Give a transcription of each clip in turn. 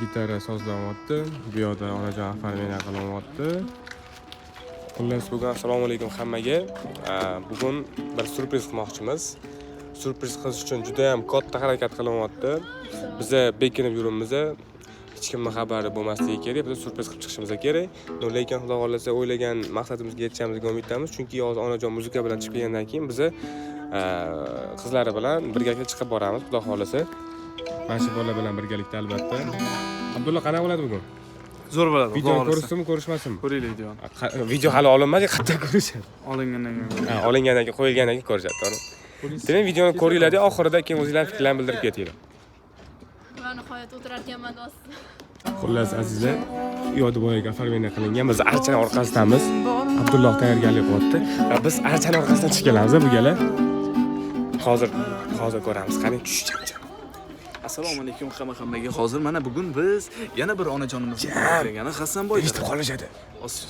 Gitara sozlanyapti. Bu yoqda onajon оформление qilyapti. Xullas, bugun assalomu alaykum hammaga. Bugun bir syurpriz qilmoqchimiz. Syurpriz qilish uchun juda ham katta harakat qilyapti. Biza bekinib yuribmiz. Hech kimni xabari bo'lmasligi kerak. Biz syurpriz qilib chiqishimiz kerak. Но, lekin Xudo xohlasa o'ylagan maqsadimizga yetishimizga umiddamiz. Chunki hozir onajon muzika bilan chiqib kelgandan keyin biza qizlari bilan birgalikda chiqib boramiz, Xudo xohlasa. Mana shu bola bilan birgalikda albatta. Abdulla, qanaqa bo'ladi bugun? Zo'r bo'ladi. Videoni Xudo xohlasa. ko'rishsinmi, ko'rishmasinmi? Ko'ringlar videoni. Video hali olinmadi, qayerda ko'rishadi? Olingandan keyin. Ha, olingandan keyin, qo'yilgandan keyin ko'rishadi, to'g'ri. Demak, videoni ko'ringlar, oxirida keyin o'zinglar fikrlarni bildirib ketinglar. Va nihoyat o'tirar ekanman do'st. Xullas, azizlar, u yoqda boyagi оформление qilingan. Biz archani orqasidamiz. Abdulloh tayyorgarlik qilyapti. Va biz archani orqasidan chiqib kelamiz bu gal. Hozir ko'ramiz. Qani, tush jam jam. Assalomu alaykum hamma hammaga. Hozir mana bugun biz yana bir onajonimizni kelgani Hasanboy. Eshitib qolishadi.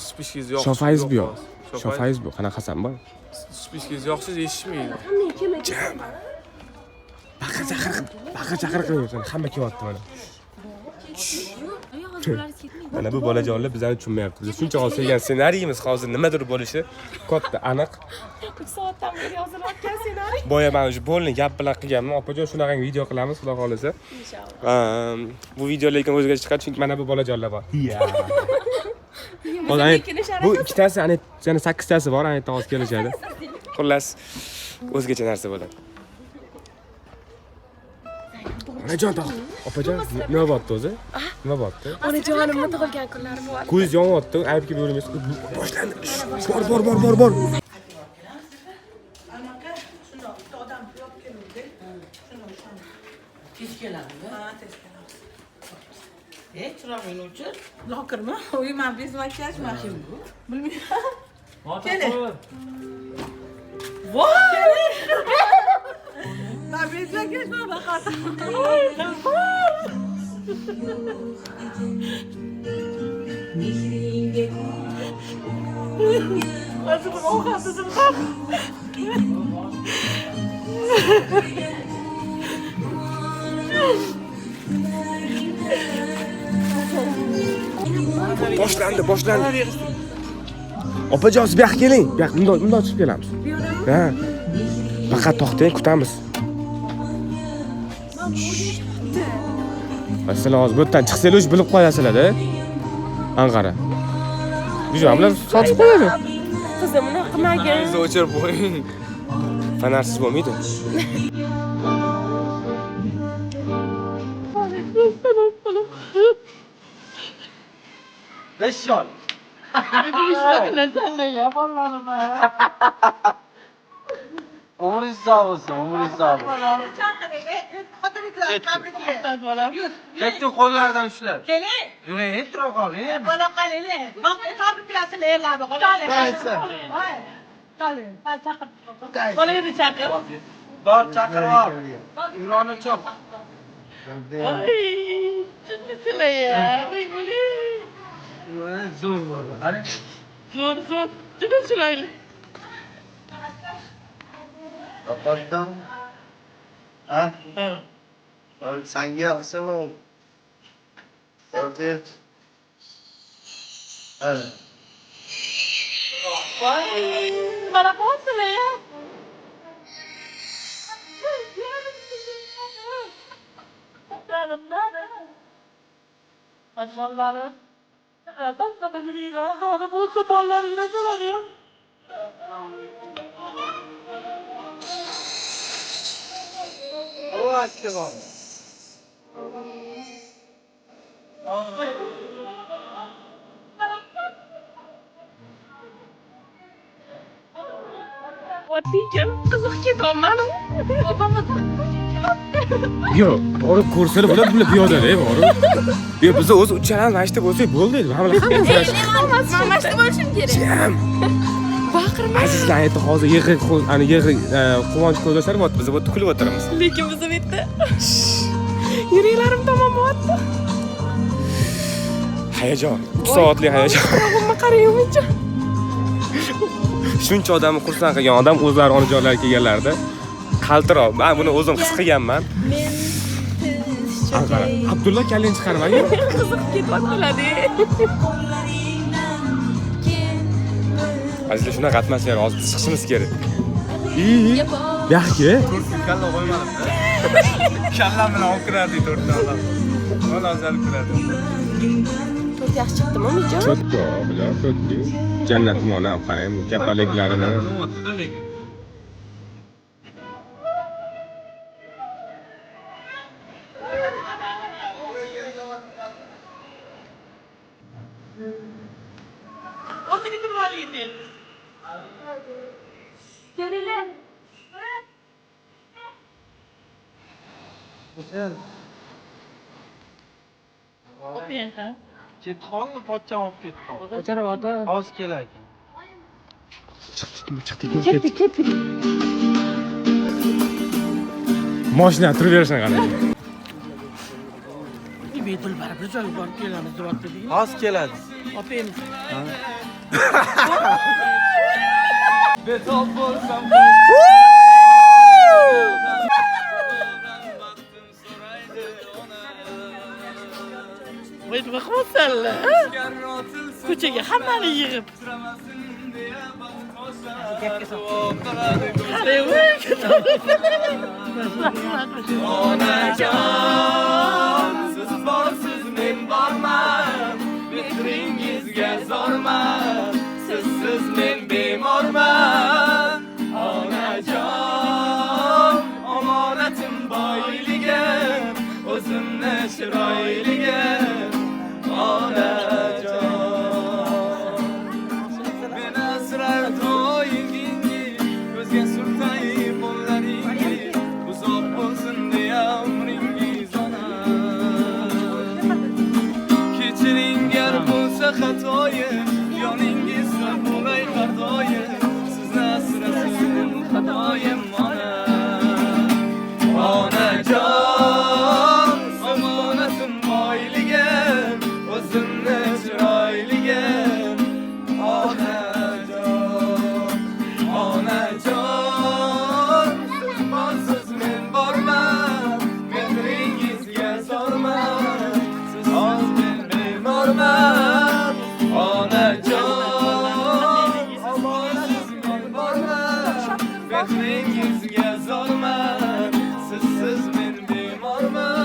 Спичка ngiz yo'q. Shofayz bu yoq. Shofayz bu. Qanaqa Hasanboy? Спичка ngiz yoqsiz eshitishmaydi. Jam. Baqir chaqir, baqir chaqir qilyapsan. Hamma kelyapti mana. Yo'q, hozir bular ketmaydi. Mana bu bolajonlar bizani tushunmayapti. Biz shuncha olsak ssenariyimiz hozir nimadir bo'lishi katta aniq. 3 soatdan beri yozilayotgan ssenariy. Boya mana shu полный gap bilan qilganman. Opajon, shunaqangi video qilamiz, Xudo xohlasa. Inshaalloh. Bu video lekin o'zgacha chiqadi, chunki mana bu bolajonlar bor. Hozir bu ikkitasi, ana yana sakkiztasi bor, ana yerdan hozir kelishadi. Xullas, o'zgacha narsa bo'ladi. Onajon to'xta. Opajon, nima bo'lyapti o'zi? Nima bo'lyapti? Onajonimni tug'ilgan kunlari bo'lyapti. Ko'z yonyapti, aybga yurmaysiz. Boshlandi. Bor, bor, bor, bor, bor. Anaqa shundoq bitta odam olib keluvdi. Shuni o'shani. Tez keladimi? Ha, tez kelamiz. E, chirog'ingni o'chir. Lokirmi? Uy, man без макияж man. Kim bu? Bilmayman. Keling. Voy! Man без макияж man faqat. Hozir bir ovqat dedim. Boshlandi, boshlandi. Opajon, siz bu yoqqa keling. Bu yoqqa bundoq, bundoq chiqib kelamiz. Ha. Faqat to'xtang, kutamiz. Sizlar hozir bu yerdan chiqsanglar, o'zi bilib qo'yasizlar-da. Anqara. Bular sotib qo'yadi. Qizim, unaqa qilmagin. Bizni o'chirib qo'ying. Fonarsiz bo'lmaydi. Umringiz sog' bo'lsin, umringiz sog' bo'lsin. Ketdi qo'llaridan ushlab. Keling. Yuring, tura qoling. Bola qoling. Tabriklasin erlarni. Qaysi? Qoling. Chaqir. Bolangni chaqir. Bor, chaqirib ol. Yuroni chop. Zo'r bo'ldi. Qani? Zo'r, zo'r. Juda chiroyli. Opajon. Ha? Sanga yoqsinmi? O'rdet. Ana. Voy, mana qilyapsizlar ya? Bolalarım. Bo'lsa bolalaringni so'radi. O achchiq. Ekan, qiziq ketyapman. Yo'q, borib ko'rsalar bo'ladi, bular piyodada, borib. Yo'q, biz o'zi uchalamiz, mana shu yerda bo'lsak bo'ldi edi. Hamma hammasi. Man mana shu bo'lishim kerak. Jam. Baqirma. Azizlar, aytdi hozir yig'i, ana yig'i, quvonch ko'z yoshlari bo'lyapti. Biz bu yerda kulib o'tiramiz. Lekin biz bu yerda yuraklarim tamom bo'lyapti. Hayajon, 3 soatlik hayajon. Qulog'imga qarayapman. Shuncha odamni xursand qilgan odam o'zlari onajonlari kelganlarida qaltiroq. Men buni o'zim his qilganman. Men tiz Qara, Abdulla kallangni chiqarmagin. Qiziqib ketyaptilar. Azizlar, shunaqa atmosfera hozir biz chiqishimiz kerak. Yaxshi. Kalla qo'ymadim. Kallam bilan olib kirardik to'rtta odam. Mana afzal kiradi. To'rt yaxshi chiqdimi, Umijon? Cho'tko, bular cho'tki. Jannat onam qarang, bu kapaliklarini. Kelinglar. Ketib qoldi, pochcham olib ketdi. Hozir kelar ekan. Chiqdik, ketdik, ketdik. Mashina turaverishini qarang. Betul baribir joyga borib kelamiz deyapti. Hozir keladi. Opam. Betob bo'lsam Voy, nima qilyapsanlar? Ko'chaga hammani yig'ib. Qarang, voy, Onajon, siz borsiz men borman, mehringizga zorman, sizsiz men bemorman. Onajon, omonatim boyligim, o'zimni chiroyligim. Onajon, meni asrar doingingiz, ko'zga surtay qo'llaringiz, uzoq bo'lsin deya umringiz ona. Kechiring gar bo'lsa xatoyim, yoningizda bo'lay har doim, sizni asrasin Xudoyim ona. Onajon, omonatim boyligim, o'zimni chiroyligim. Onajon, onajon, siz borsiz men borman, mehringizga zorman, sizsiz men bemorman. Onajon, omonasiz men borman, mehringizga zorman, sizsiz men bemorman.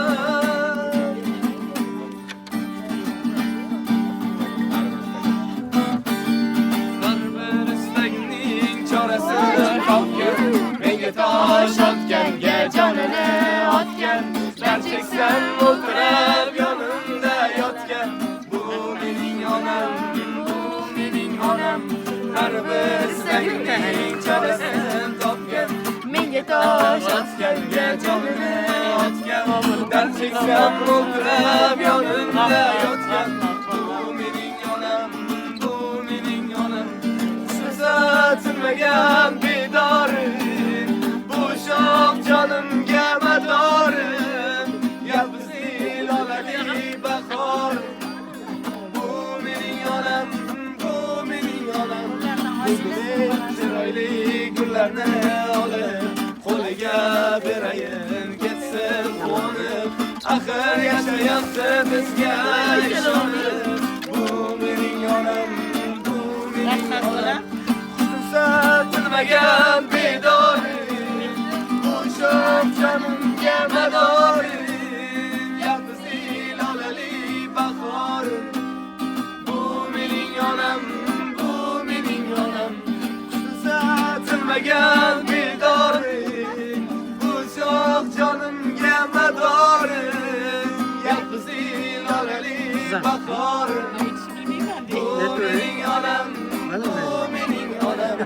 Har bir istakning chorasini topgin, menga tosh otganga jonini otgan, dard cheksam o'tirib yonimda yotgan. Bu mening onam, bu mening onam, har bir istakning chorasini topgin, Menga tosh otganga jonini otgan, dard cheksam o'tirib yonimda yotgan. Bu mening onam, bu mening onam, tinmagan bedorim, bu shoh jonimga madorim, yalpizli lolali bahorim. Bu mening onam, bu mening onam, bu chiroyli gullarni olib qo'liga berayin, ketsin quvonib, axir yashayapti bizga ishonib. Bu mening onam, bu mening onam, tinmagan bedorim, bu shoh jonimga madorim, yalpizli lolali bahorim. Bu mening onam, bu mening onam, tinmagan bedorim, bu shoh jonimga madorim, yalpizli lolali bahorim. Bu mening onam, bu mening onam,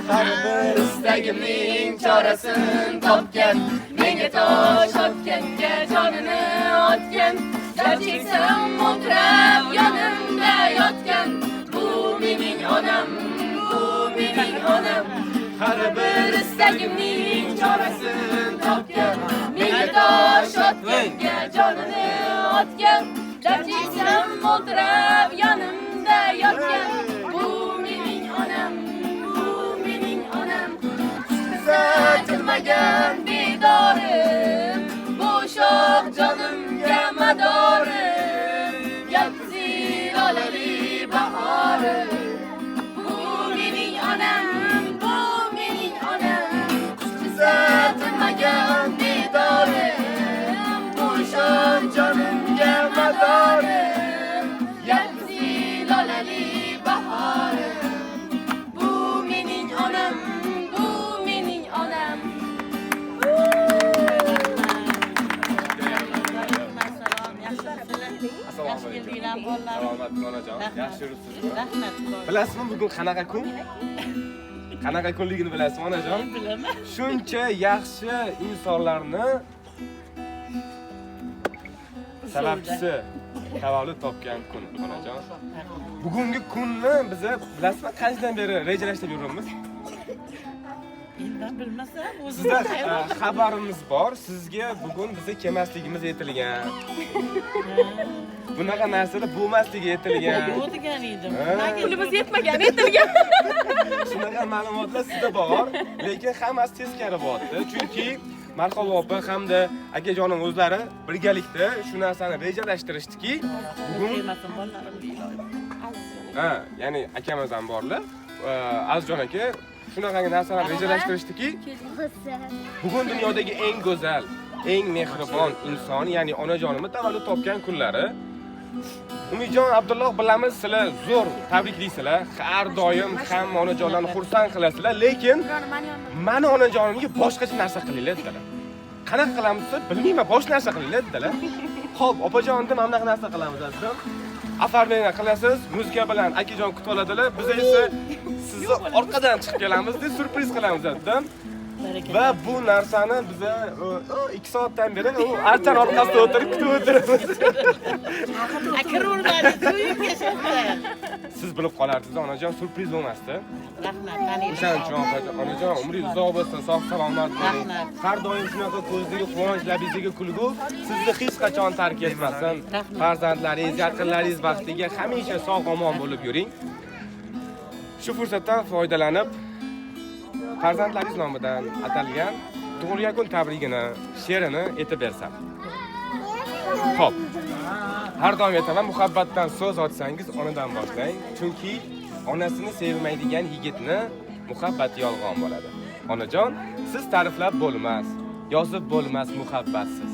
har bir istagimning chorasini topgan, Menga tosh otganga jonini otgan, dard cheksam o'tirib yonimda yotgan. Bu mening onam, bu mening onam, har bir istagimning chorasini topgan, menga tosh otganga jonini otgan, dard cheksam o'tirib yonimda yotgan. Bu mening onam, bu mening onam, tinmagan bedorim, bu shoh jonimga Assalomu Yaxshi alaykum. keldinglar, bolalar. Salomatmi onajon? Rahmat. Yaxshi yuribsizmi? Rahmat. Bilasizmi bugun qanaqa kun? Qanaqa kunligini bilasizmi onajon? Bilaman. Shuncha yaxshi insonlarni sababchisi tavallud topgan kun onajon. Bugungi kunni biza bilasizmi qanchadan beri rejalashtirib yuribmiz? Endi bilmasam, o'zim Sizda xabarimiz bor, sizga bugun biza kelmasligimiz aytilgan. Bunaqa narsalar bo'lmasligi aytilgan. Yo'q degan edim. Ha. Pulimiz yetmagan aytilgan. Shunaqa ma'lumotlar sizda bor, lekin hammasi teskari bo'lyapti. Chunki Marhabo opa hamda akajonim o'zlari birgalikda shu narsani rejalashtirishdiki, bugun Kelmasin bolalarim iloyim. ha, ya'ni akamiz ham borlar. Azizjon aka shunaqangi narsalarni rejalashtirishdiki, bugun dunyodagi eng go'zal, eng mehribon inson, ya'ni onajonimiz tavallud topgan kunlari. Umidjon Abdulloh bilamiz, sizlar zo'r tabriklaysizlar. Har doim hamma onajonlarni xursand qilasizlar, lekin mani onajonimga boshqacha narsa qilinglar dedilar. Qanaqa qilamiz desa, bilmayman, boshqa narsa qilinglar dedilar. Xo'p, opajon deb mana bunaqa narsa qilamiz azizim. Afarmena qilasiz, muzika bilan akajon kutib oladilar. Biz esa sizni orqadan chiqib kelamiz deb syurpriz qilamiz dedim. Va bu narsani biza 2 soatdan beri u archani orqasida o'tirib kutib o'tiribmiz. Kiravermadingiz, uyimga shunda. Siz bilib qolardingiz, onajon, syurpriz bo'lmasdi. Rahmat, taniyman. O'shaning uchun opajon, onajon, umringiz uzoq bo'lsin, sog' salomat bo'ling. Rahmat. Har doim shunaqa ko'zdagi quvonch, labingizdagi kulgu sizni hech qachon tark etmasin. Rahmat. Farzandlaringiz, yaqinlaringiz baxtiga hamisha sog' omon bo'lib yuring. Shu fursatdan foydalanib farzandlaringiz nomidan atalgan tug'ilgan kun tabrigini, she'rini aytib bersam. Xo'p. Har doim aytaman, muhabbatdan so'z ochsangiz onadan boshlang, chunki onasini sevmaydigan yigitni muhabbati yolg'on bo'ladi. Onajon, siz ta'riflab bo'lmas, yozib bo'lmas muhabbatsiz.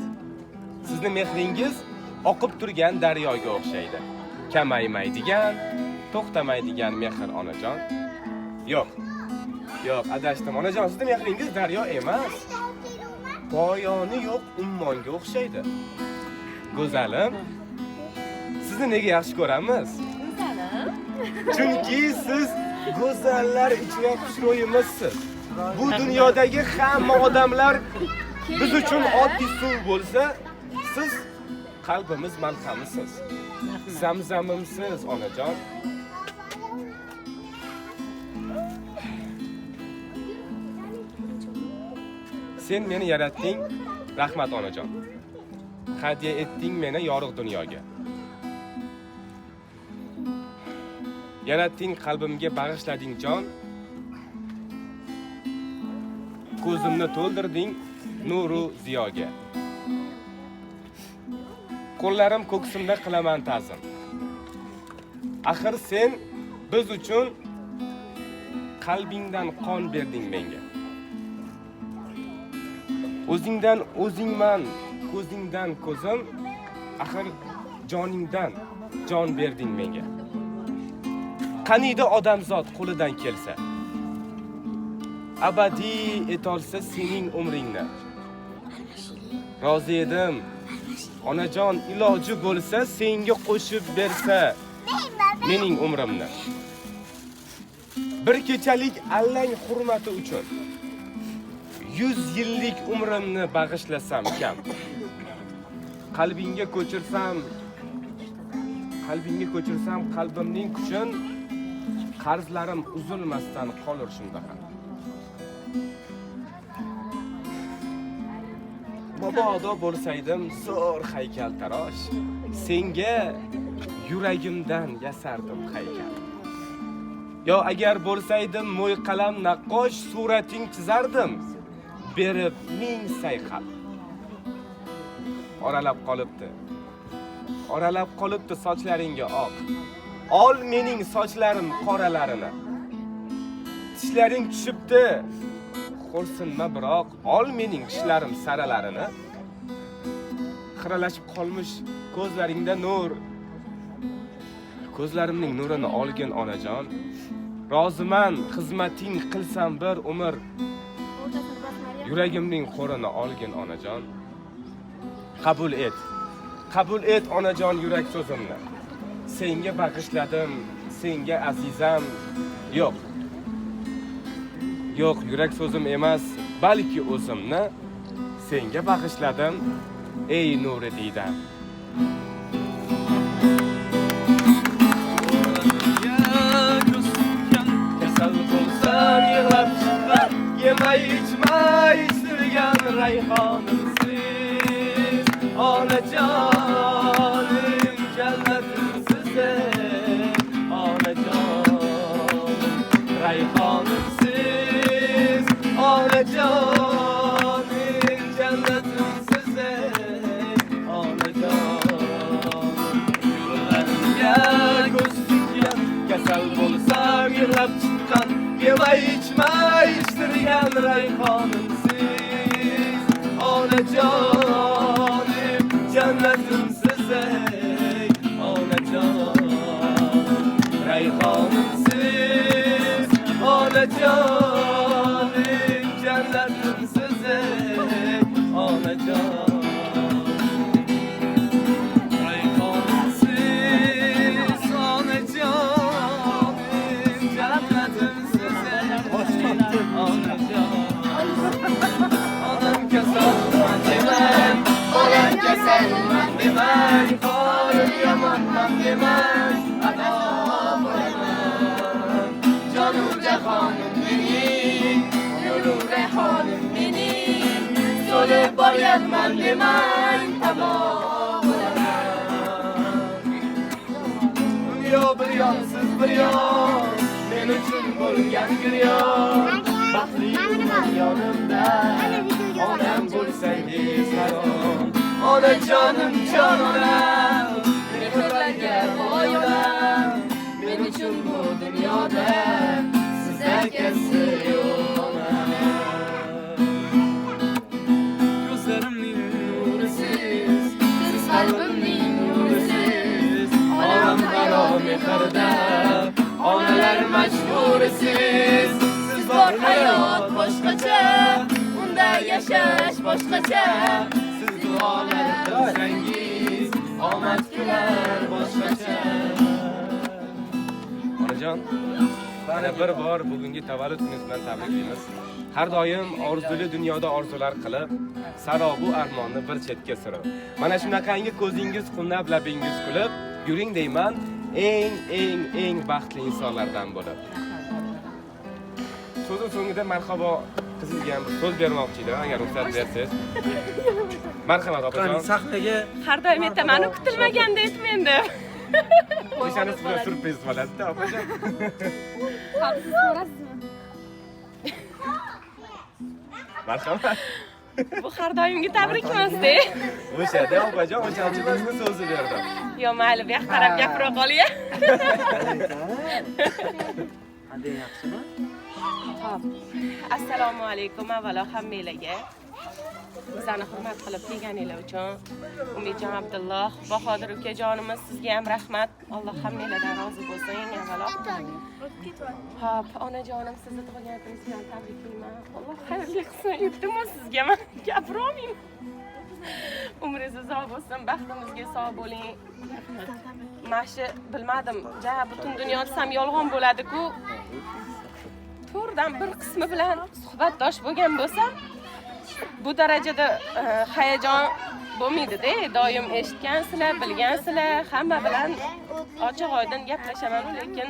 Sizni mehringiz oqib turgan daryoga o'xshaydi. Kamaymaydigan, to'xtamaydigan mehr onajon. Yo'q. Yo'q, adashdim. Onajon, sizni mehringiz daryo emas. Poyoni yo'q ummonga o'xshaydi. Go'zalim, sizni nega yaxshi ko'ramiz? Chunki siz go'zallar ichida xushro'yimizsiz. Bu dunyodagi hamma odamlar biz uchun oddiy suv bo'lsa, siz qalbimiz malhamisiz. Zamzamimsiz, onajon. Sen meni yaratding, rahmat onajon. Hadya etding meni yorug' dunyoga. Yaratding qalbimga bag'ishlading jon. Ko'zimni to'ldirding nuru ziyoga. Qo'llarim ko'ksimda qilaman ta'zim. Axir sen biz uchun qalbingdan qon berding menga. O'zingdan o'zingman, ko'zingdan ko'zim, axir joningdan jon berding menga. Qaniydi odamzod qo'lidan kelsa, abadiy etolsa sening umringni. Rozi edim, onajon, iloji bo'lsa senga qo'shib bersa mening umrimni. Bir kechalik allang hurmati uchun 100 yillik umrimni bag'ishlasam kam. Qalbingga ko'chirsam qalbimning kuchin, qarzlarim uzilmasdan qolur shunda ham. Mabodo bo'lsaydim zo'r haykaltarosh, senga yuragimdan yasardim haykal. Yo agar bo'lsaydim mo'yqalam naqqosh, surating chizardim berib ming sayqal. Oralab qolibdi sochlaringga oq. Ol mening sochlarim qoralarini. Tishlaring tushibdi, xo'rsinma biroq, ol mening tishlarim saralarini. Xiralashib qolmish ko'zlaringda nur. Ko'zlarimning nurini olgin onajon. Roziman xizmating qilsam bir umr. Yuragimning qo'rini olgin onajon. Qabul et. Qabul et onajon yurak so'zimni. Senga bag'ishladim, senga azizam. Yo'q. Yo'q, yurak so'zim emas, balki o'zimni senga bag'ishladim, ey nuri diydam. Kasal bo'lsam yig'lab chiqar, yemay ichmay ichirgan rayhonimsiz. Onajonim jannatimsiz, onajonim rayhonimsiz. Onajonim jannatimsiz, onajonim. Yo'llarimga ko'z tikkan, kasal bo'lsam yig'lab chiqqan, yemay ichmay ichtirgan rayhonimsiz. Onajonim jannatimsiz, ey onajonim rayhonimsiz. Onajonim jannatimsiz, ey onajonim rayhonimsiz. Onajonim jannatimsiz, ey onajonim. Onam kasalman demang, onam kasalman demang, holim yomonman demang, ado bo'laman. Jonu jahonim mening, Nuru rayhonim mening, so'lib borganman demang, tamom bo'laman. Dunyo bir yon, siz bir yon, men uchun bo'lgan giryon. Baxtli umr yonimda, onam bo'lsangiz harom. Onajonim jononam, Mehrlarga boy onam, men uchun bu dunyoda siz akasi yo'q onam. Ko'zlarimning nurisiz, Siz qalbimning nurisiz, olam aro mehrda, onalar mashhurisiz. Siz bor hayot boshqacha, unda yashash boshqacha. Siz duolar qilsangiz, omad kular boshqacha. Onajon, yana bir bor bugungi tavallud kuningiz bilan tabriklaymiz. Har doim orzuli dunyoda orzular qilib, sarobu armonni bir chetga surib, mana shunaqangi ko'zingiz quvnab, labingiz kulib, yuring deyman, eng eng eng baxtli insonlardan bo'lib. So'zim so'ngida marhabo qizingizga ham bir so'z bermoqchi edim, agar ruxsat bersangiz. Marhamat opajon. Sahnaga Har doim aytaman, kutilmaganda aytmayman deb. O'shanisi bilan syurpriz bo'ladi-da, opajon. Siz ko'rasizmi? Marhamat. Bu har doimgi tabrik emas-da. O'shada opajon, o'shaning uchun bizni so'zni berdim. Yo, mayli, bu yoq taraf gapira qolay. Qanday, yaxshimi? Xo'p. Assalomu alaykum avvalo hammanglarga. Bizani hurmat qilib kelganinglar uchun Umidjon Abdulloh, Bahodir ukajonimiz, sizga ham rahmat. Alloh hammanglardan rozi bo'lsin eng avvalo. Xo'p, onajonim, sizni tug'ilgan kuningiz bilan tabriklayman. Alloh xayrli qilsin. Iltimos sizga men gapira olmayman. Umringiz uzoq bo'lsin, baxtimizga sog' bo'ling. Mana shu bilmadim, ja butun dunyo desam yolg'on bo'ladi-ku. To'rtdan bir qismi bilan suhbatdosh bo'lgan bo'lsam, bu darajada hayajon bo'lmaydi-da. Doim eshitgansizlar, bilgansizlar, hamma bilan ochiq oydin gaplashaman, lekin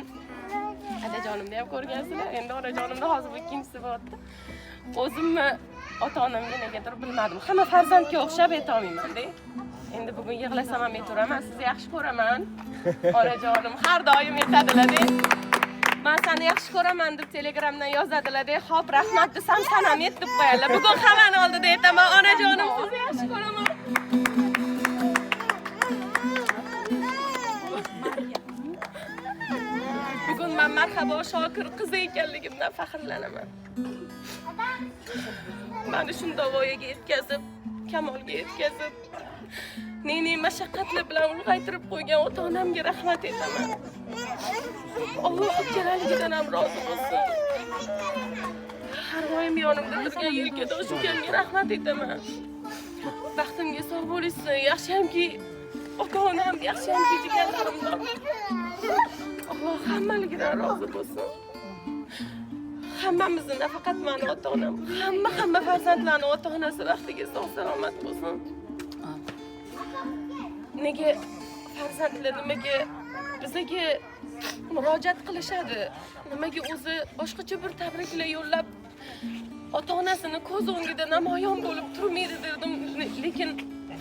adajonimni ham ko'rgansizlar. Endi onajonimni hozir bu ikkinchisi bo'lyapti. O'zimni ota-onamga negadir bilmadim. Hamma farzandga o'xshab aytolmayman-da. Endi bugun yig'lasam ham aytaveraman, sizni yaxshi ko'raman. Onajonim har doim aytadilar-da. Men seni yaxshi ko'raman deb Telegramdan yozadilar-da. Xo'p, rahmat desam, san ham ayt deb qo'yadilar. Bugun hammani oldida aytaman, onajonim sizni yaxshi ko'raman. Bugun men Marhabo Shokir qizi ekanligimdan faxrlanaman. Meni shunday voyaga yetkazib, kamolga yetkazib, ne-ne mashaqqatlar bilan ulg'aytirib qo'ygan ota-onamga rahmat aytaman. Alloh ikkalaligidan ham rozi bo'lsin. Har doim yonimda turgan yelkadosh ukamga rahmat aytaman. Baxtimga sog' bo'lishsin. Yaxshiyamki Ota-onam, yaxshiyam jigarlarim bor. Alloh hammaligidan rozi bo'lsin. Hammamizni, nafaqat mani ota-onam, hamma farzandlarni ota-onasi baxtiga sog' salomat bo'lsin. Nega farzandlar nimaga bizaga murojaat qilishadi? Nimaga o'zi boshqacha bir tabriklar yo'llab ota-onasini ko'z o'ngida namoyon bo'lib turmaydi derdim, lekin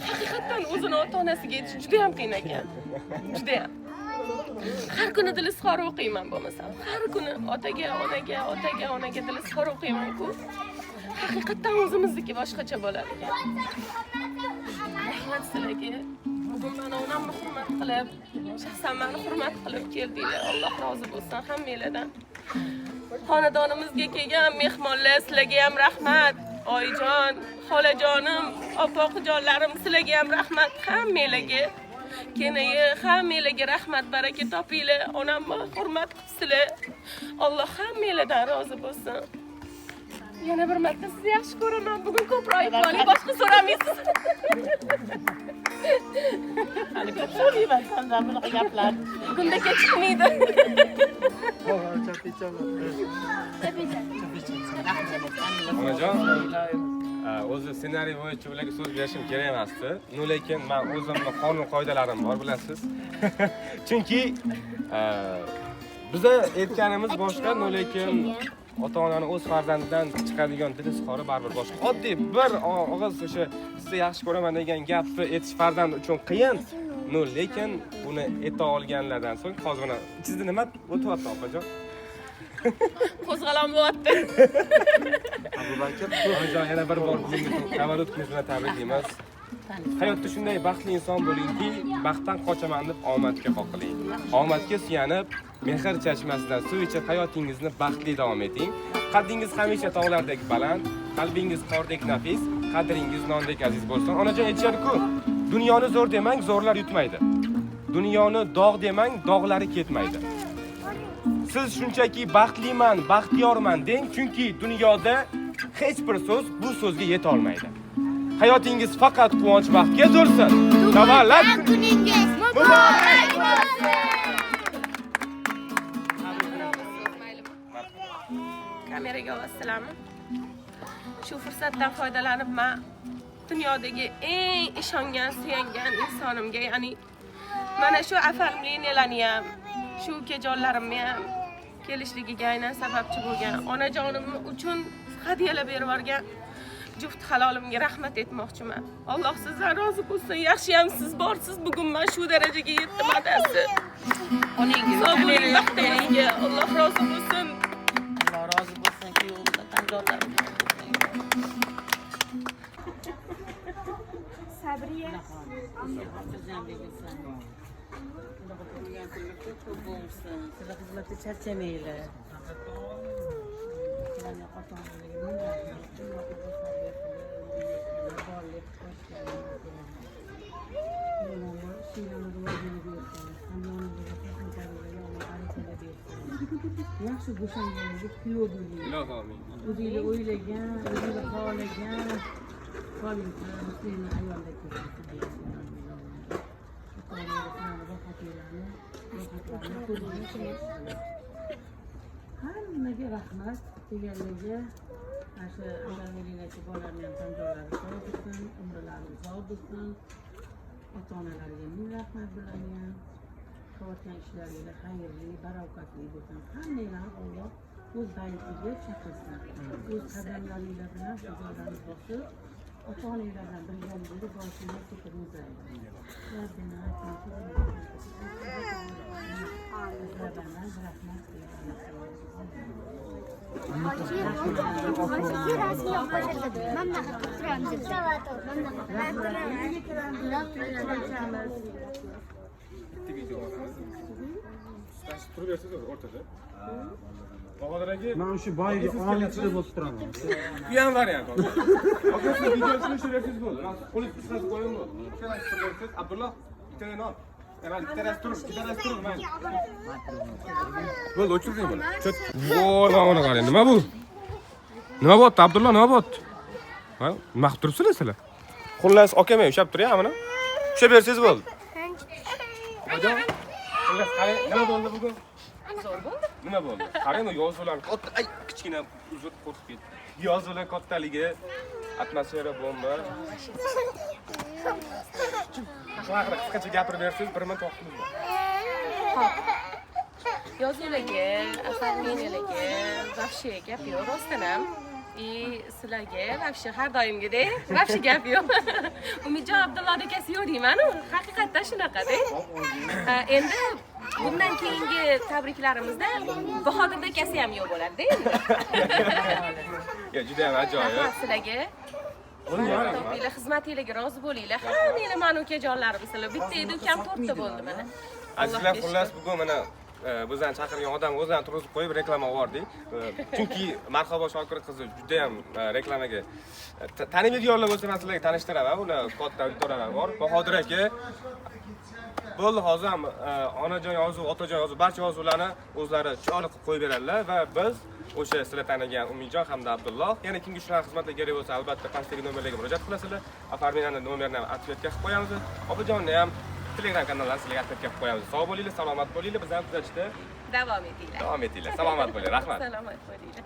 haqiqatdan o'zini ota-onasiga aytish juda ham qiyin ekan. Juda ham. Har kuni dil izhor o'qiyman bo'lmasam. Har kuni otaga, onaga, otaga, onaga dil izhor o'qiyman-ku. Haqiqatdan o'zimizniki boshqacha bo'lar ekan. Rahmat sizlarga. Bugun meni onamni hurmat qilib, shaxsan meni hurmat qilib keldinglar. Alloh rozi bo'lsin hammanglardan. Xonadonimizga kelgan mehmonlar, sizlarga ham rahmat. Oyijon, xolajonim, opoqijonlarim, sizlarga ham rahmat hammanglarga. Kenayi, hammanglarga rahmat, baraka topinglar. Onamni hurmat qilibsizlar. Alloh hammanglardan rozi bo'lsin. Yana bir marta sizni yaxshi ko'raman. Bugun ko'proq aytib, boshqa so'ramaysiz. Hali ko'p so'rayman sendan bunaqa gaplar. Bugunda kechikmaydi. Onajon, o'zi ssenariy bo'yicha ularga so'z berishim kerak emasdi. No, lekin men o'zimni qonun qoidalarim bor, bilasiz. Chunki biza aytganimiz boshqa, no, lekin ota-onani o'z farzandidan chiqadigan dil izhori baribir boshqa. Oddiy bir og'iz o'sha sizni yaxshi ko'raman degan gapni aytish farzand uchun qiyin. No, lekin buni ayta olganlardan so'ng hozir mana ichingizda nima o'tyapti opajon? Qo'zg'alon bo'lyapti. Abubakr, onajon, yana bir bor bugungi tavallud kuningiz bilan tabriklaymiz. Hayotda shunday baxtli inson bo'lingki, baxtdan qochaman deb omadga qoqiling. Omadga suyanib, mehr chashmasidan suv ichib hayotingizni baxtli davom eting. Qaddingiz hamisha tog'lardek baland, qalbingiz qordek nafis, qadringiz nondek aziz bo'lsin. Onajon aytishadi-ku, dunyoni zo'r demang, zo'rlar yutmaydi. Dunyoni dog' demang, dog'lari ketmaydi. Siz shunchaki baxtliman, baxtiyorman deng, chunki dunyoda hech bir so'z bu so'zga yeta olmaydi. Hayotingiz faqat quvonch baxtga to'lsin. Tavallud kuningiz muborak bo'lsin. Kameraga olasizlarmi? Shu fursatdan foydalanib men dunyodagi eng ishongan, suyangan insonimga, ya'ni mana shu afalmli ham, shu ukajonlarimni ham kelishligiga aynan sababchi bo'lgan onajonim uchun hadyalar berib yuborgan juft halolimga rahmat aytmoqchiman. Alloh sizdan rozi bo'lsin. Yaxshiyam siz borsiz, bugun men shu darajaga yetdim adasi. Oningiz Sog' bo'ling, baxtingizga Alloh rozi bo'lsin. Alloh rozi bo'lsin, kuyovlar, tanjonlarim. Sabriya. Sizlar xizmatda charchamanglar. Yaxshi bo'shanganingizda kuyov bo'ling. Ilohi amin. O'zinglar o'ylagan, o'zinglar xohlagan musulmon ayollar ko'rsatib. Hammaga rahmat deganlarga, ana shu amalinachi bolalarni ham tanjonlari sog' bo'lsin, umrlari uzoq bo'lsin. Ota-onalariga ming rahmat bularni ham. Qilayotgan ishlaringlar xayrli, barakotli bo'lsin. Hammanglarni Alloh o'z baytiga chaqirsin. O'z qadamlaringlar bilan shu joylarni bosib, ota-onanglardan bilgan bo'lib boshingga keltirib. Bitta video olamiz. Turib bersangiz o'rtada. Bahodir aka, Men o'sha boyagi onni ichida bo'lib turaman. Bu ham variant. Aka, siz videosini ushlab bersangiz bo'ldi. Men qo'lingiz qisqasi qo'ying bo'ldi. Ikkalasi turib bersangiz, Abdulloh, bittani ol. Mayli, bittalasi turib, bittalasi turib, mayli. Bo'ldi, o'chirding buni. Voy, mana buni qarang, nima bu? Nima bo'pti, Abdulloh, nima bo'pti? Ha, nima qilib turibsizlar sizlar? Xullas, aka, men ushlab turay, mana. Ushlab bersangiz bo'ldi. Opajon, xullas qarang, nima bo'ldi bugun? Zo'r bo'ldi. Nima bo'ldi? Qarang, yozuvlar katta, ay, kichkina uzr qo'rqib ketdi. Yozuvlar kattaligi, atmosfera bomba. Shu haqida qisqacha gapirib bersangiz, bir minut vaqtimiz bor. Yozuvlarga, оформления larga вообще gap yo'q, rostdan ham. И sizlarga вообще har doimgidek вообще gap yo'q. Umidjon Abdulloh akasi yo'q deyman-u, haqiqatdan shunaqada. Ha, endi bundan keyingi tabriklarimizda Bahodir akasi ham yo'q bo'ladi-da endi. Ya, juda ham ajoyib. Rahmat sizlarga. Topinglar, xizmatinglarga rozi bo'linglar. Hammanglar mani ukajonlarim sizlar. Bitta edi, ukam to'rtta bo'ldi mana. Azizlar, Allohga xullas shukur. bugun mana bizani chaqirgan odam o'zlarini turg'izib qo'yib reklama yubordik. Chunki Marhabo Shokir qizi juda ham reklamaga tanimaydiganlar bo'lsa, men sizlarga tanishtiraman. Ular katta auditoriyalar bor. Bahodir aka bo'ldi, hozir ham onajon yozuv, otajon yozuv, barcha yozuvlarni o'zlari chiroyli qilib qo'yib beradilar va biz o'sha sizlar tanigan Umidjon hamda Abdulloh. Yana kimga shunaqa xizmatlar kerak bo'lsa, albatta pastdagi nomerlarga murojaat qilasizlar. Оформления ni nomerini ham отметка qilib qo'yamiz. Opajonni ham Telegram kanallarni sizlarga отметка qilib qo'yamiz. Sog' bo'linglar, salomat bo'linglar. Biz ham kuzatishda Davom etinglar. davom etinglar. Salomat bo'linglar. Rahmat. Salomat bo'linglar.